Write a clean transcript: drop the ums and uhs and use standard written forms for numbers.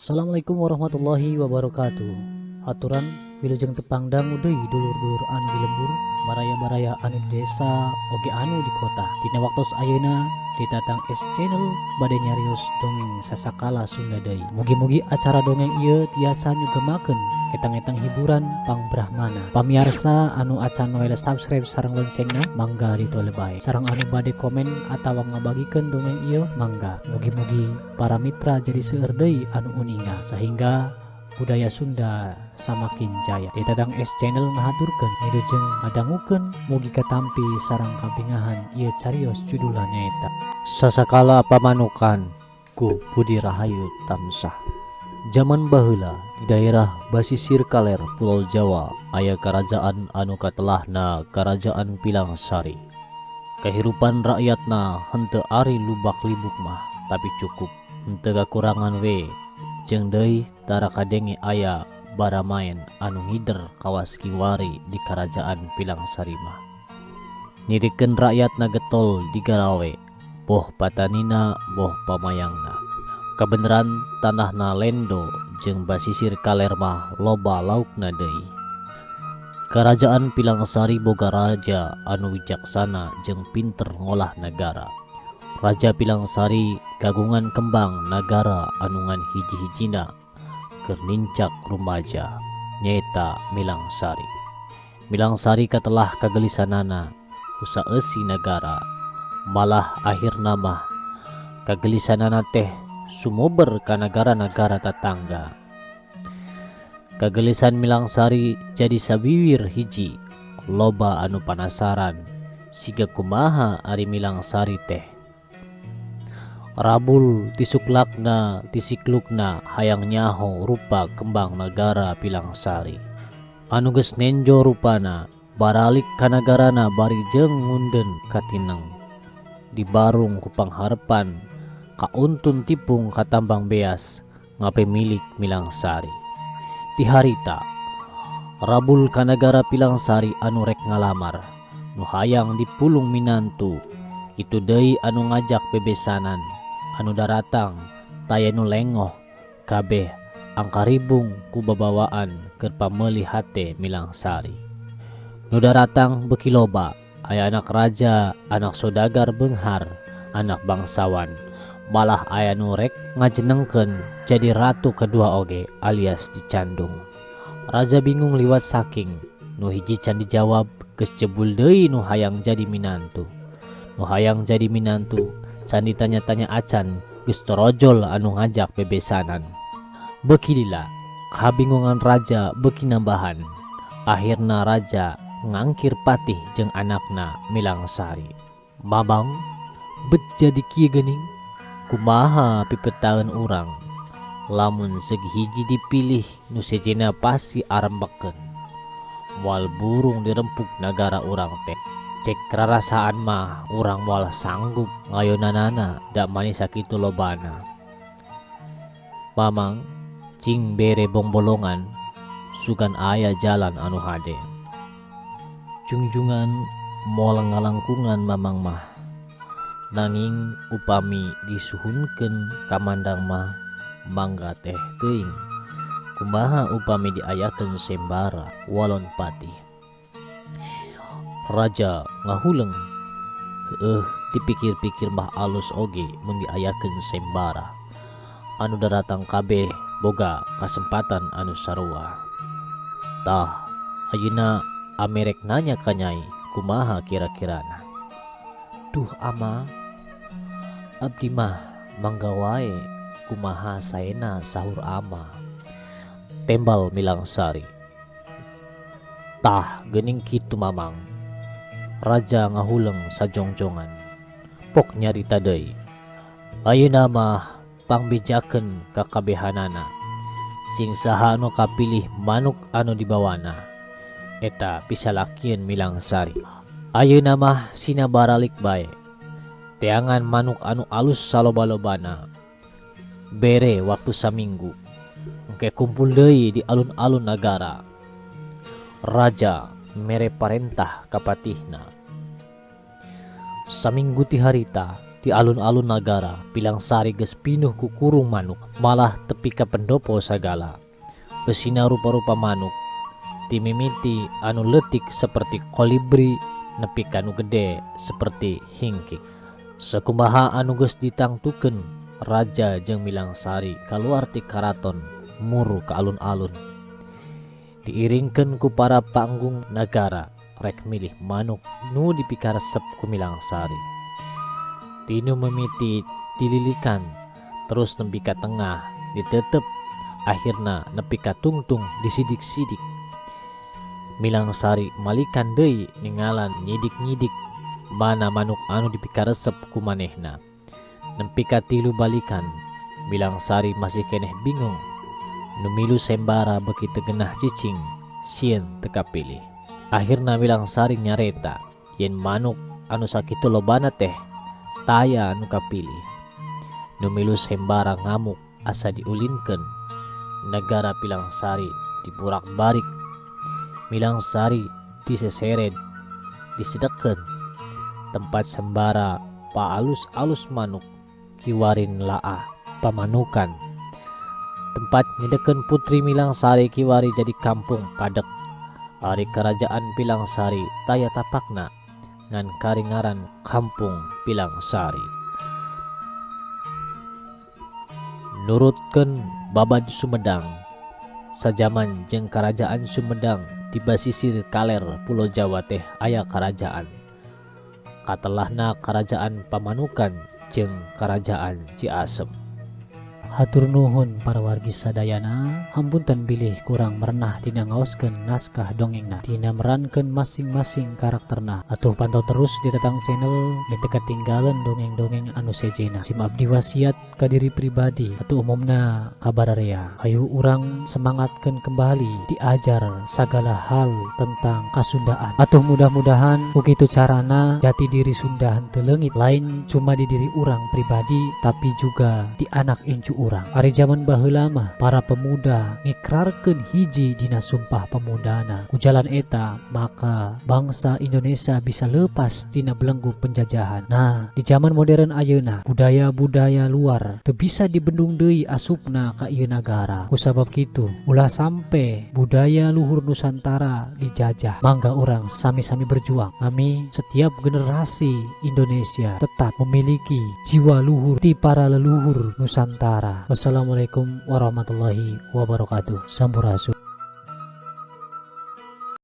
Assalamualaikum warahmatullahi wabarakatuh. Aturan wilujeng tepang dangu deui dulur-dulur anu di lembur, baraya-baraya anu di desa oge anu di kota. Dina waktos ayeuna di Tatang S Channel bade nyarios dongeng sasakala Sunda deui. Mugi-mugi acara dongeng ieu tiasa nyugemakeun etang-etang hiburan pangbrahmana. Pamiarsa anu acan noel subscribe sareng loncengna mangga ditole bae. Sareng anu bade komen atawa ngabagikeun dongeng ieu mangga. Mugi-mugi para mitra jadi seueur deui anu uninga sehingga budaya Sunda samakin jaya. Di Tatang S Channel ngahaturkeun wilujeng ngadangukeun, mugi katampi sareng kabingahan ieu carios, judulna nyaeta Sasakala Pamanukan ku Budi Rahayu Tamsah. Zaman baheula di daerah basisir kaler Pulau Jawa aya karajaan anu katelahna Karajaan Pilangsari. Kehidupan rakyatna henteu ari lubak libuk mah, tapi cukup, henteu kakurangan we. Jeung deui tara kadenge aya baramaen anu ngider kawas kiwari di Karajaan Pilangsari mah. Nirikeun rakyatna getol digarawe, boh patanina boh pamayangna. Kabeneran tanahna lendo jeung basisir kaler mah loba laukna deui. Karajaan Pilangsari boga raja anu wijaksana jeung pinter ngolah nagara. Raja Pilangsari kagungan kembang nagara anu ngan hiji-hijina keur nincak rumaja, nyaeta Milangsari. Milangsari katelah kagelisanana ku saeusi nagara, malah akhirna mah kagelisanana teh sumober ka nagara-nagara tatangga. Kagelisan Milangsari jadi sawiwir hiji, loba anu panasaran siga kumaha ari Milangsari teh. Rabul tisuklakna tisiklukna hayang nyaho rupa kembang nagara Pilangsari. Anu geus nenjo rupana baralik ka nagarana bari jeung ngunden katineng. Dibarung ku pangharepan kauntun tipung katambang beas ngapemilik Milangsari. Ti harita rabul ka nagara Pilangsari anu rek ngalamar, nu hayang dipulung minantu, kitu deui anu ngajak bebesanan, anu daratang taya nu lengoh, kabeh angkaribung ku babawaan keur pameuli hate Milangsari. Nu daratang beuki loba, aya anak raja, anak sodagar beunghar, anak bangsawan, malah aya nu rek ngajenengkeun jadi ratu kedua oge alias dicandung. Raja bingung liwat saking nu hiji can dijawab geus jebul deui nu hayang jadi minantu. Nu hayang jadi minantu can ditanya-tanya acan geus torojol anu ngajak bebesanan. Beuki lila kabingungan raja beuki nambahan. Akhirna raja ngangkir patih jeung anakna Milangsari. "Mamang, bet jadi kieu geuning? Kumaha pipetaeun urang? Lamun segi hiji dipilih, nu sejenna pasti arembekeun. Moal burung dirempuk nagara urang teh. Cek rarasaan mah urang moal sanggup ngayonanana, da mani sakitu lobana. Mamang, cing bere bongbolongan, sugan aya jalan anu hade." "Jungjungan moal ngalangkungan Mamang mah. Nanging upami disuhunkeun kamandang mah mangga teh teuing. Kumaha upami diayakeun sembara?" walon patih. Raja ngahuleng. Heueuh, dipikir-pikir mah alus oge mun diayakeun sembara. Anu daratang kabeh boga kasempatan anu sarua. "Tah, ayeuna ame rek nanya ka Nyai, kumaha kira-kirana?" "Duh Ama, abdi mah mangga wae, kumaha saena sahur Ama," tembal Milangsari. "Tah, geuning kitu, Mamang." Raja ngahuleng sajongjongan. Pok nyarita deui. "Ayeuna mah pangbejakeun kakabehanana. Sing saha anu kapilih manuk anu dibawana eta pisalakieun Milangsari. Ayeuna mah sina baralik bae. Teangan manuk anu alus saloba-lobana. Bere waktu saminggu. Engke kumpul deui di alun-alun nagara." Raja mere parentah ka patihna. Saminggu ti harita Di alun-alun nagara Pilangsari geus pinuh ku kurung manuk, malah tepi ka pendopo sagala. Eusina rupa-rupa manuk, ti mimiti anu leutik seperti kolibri nepi ka nu gede seperti hingkik. Sakumaha anu geus ditangtukeun, raja jeung Milangsari kaluar ti karaton muru ka alun-alun. Diiringkeun ku para panggung nagara rek milih manuk nu dipikaresep ku Milangsari. Tinu mimiti dililikan terus nepi ka tengah ditetep, akhirna nepi ka tungtung disidik-sidik. Milangsari malikan deui ningalan nyidik-nyidik mana manuk anu dipikaresep ku manehna. Nepi ka 3 balikan Milangsari masih keneh bingung. Nu milu sembara beuki teu genah cicing, sieun teu kapilih. Akhirna Milangsari nyareta yen manuk anu sakitu lobana teh taya anu kapilih. Nu milu sembara ngamuk asa diulinkeun. Nagara Pilangsari diburak-barik. Milangsari diseseret, disedekeun. Tempat sembara paalus-alus manuk kiwarin laah pamanukan. Tempat nyedekeun putri Milangsari kiwari jadi kampung padek. Ari kerajaan Pilangsari taya tapakna ngan karingaran kampung Pilangsari. Nurutkeun babad Sumedang, sajaman jeung kerajaan Sumedang di basisir kaler Pulau Jawa teh aya kerajaan. Katelahna kerajaan Pamanukan jeung kerajaan Ciasem. Hatur nuhun para wargi sadayana, hampunten bilih kurang merenah dina ngaoskeun naskah dongengna, dina merankeun masing-masing karakterna. Atuh pantau terus di Tetang Channel, teu ketinggalan dongeng-dongeng anu sejena. Sim abdi wasiat ka diri pribadi atau umumna ka bararea. Hayu urang semangatkeun kembali diajar sagala hal tentang kasundaan. Atuh mudah-mudahan ku kitu carana jati diri Sunda henteu leungit, lain cuma di diri urang pribadi tapi juga di anak incu urang. Ari jaman baheula mah para pemuda ngikrarkeun hiji dina sumpah pemudana. Ku jalan eta maka bangsa Indonesia bisa lepas tina belenggu penjajahan. Nah, di zaman modern ayeuna budaya-budaya luar teu bisa dibendung deui asupna ka ieu nagara. Kusabab kitu ulah sampe budaya luhur Nusantara dijajah. Mangga urang sami-sami berjuang. Kami setiap generasi Indonesia tetap memiliki jiwa luhur di para leluhur Nusantara. Wassalamualaikum warahmatullahi wabarakatuh. Sampurasun.